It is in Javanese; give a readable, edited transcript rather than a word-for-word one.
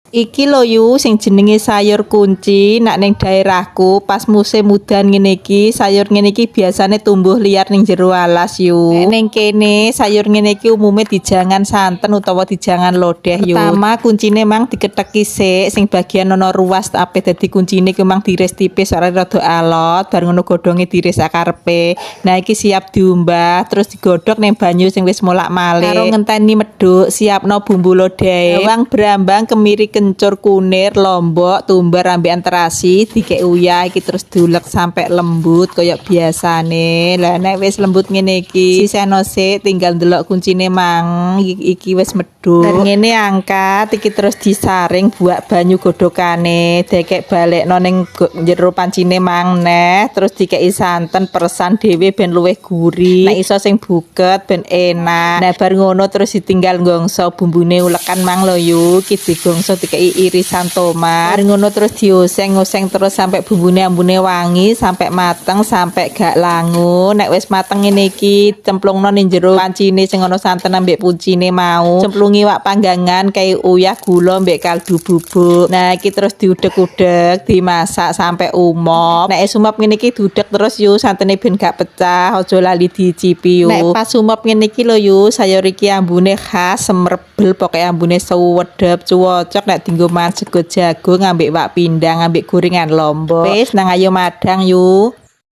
Iki lho, Yu, sing jenenge sayur kunci. Nek ning daerahku pas musim udan ngene iki, sayur ngene iki biasane tumbuh liar ning jero alas, Yu. Nek ning kene sayur ngene iki umume dijangan santen utawa dijangan lodeh, Yu. Pertama, kuncine mang diketheki sik sing bagian ana ruas ape dadi kuncine ku mang diiris tipis ora rada alot, bar ngono godhonge diiris sakarepe. Nah, iki siap diumbah, terus digodhog ning banyu sing wis molak-malik. Karo ngenteni medhuk, siapno bumbu lodeh. Bawang, brambang, kemiri, kencur, kunir, lombok, tumbar ambekan terasi, dikek uyah. Iki terus diulek sampai lembut kaya biasane. Lah, nek wis lembut ngene iki, sisihno sik, tinggal ndelok kuncine mang iki wis medhuk. Bar ngene angkat iki, terus disaring buak banyu godhokane, dekek balekno ning jero pancine mang neh, terus dikeki santen peresan dhewe ben luwih gurih. Nek iso sing buket ben enak. Nah, bar ngono terus ditinggal gongso bumbune ulekan mang lho, Yu. Iki digongso, dikeki irisan tomat. Bar ngono terus dioseng-oseng terus sampai bumbune ambune wangi, sampai mateng, sampai gak langu. Nek wis mateng ngene iki, cemplungno ning jero pancine sing ana santen ambek kuncine mau. Cemplungi wak panggangan, kei uyah, gula mbek kaldu bubuk. Nah, iki terus diudek-udek, dimasak sampai umop. Nek wis umop ngene iki diudek terus, Yu, santene ben gak pecah, aja lali diicipi, Yu. Nek pas umop ngene iki lho, Yu, sayur iki ambune khas semrebel, pokoke ambune suwedep, cuwocok nek dienggo mangan sego jagung ambek wak pindang ambek gorengan lombok. Wis nang ayo madang, Yu.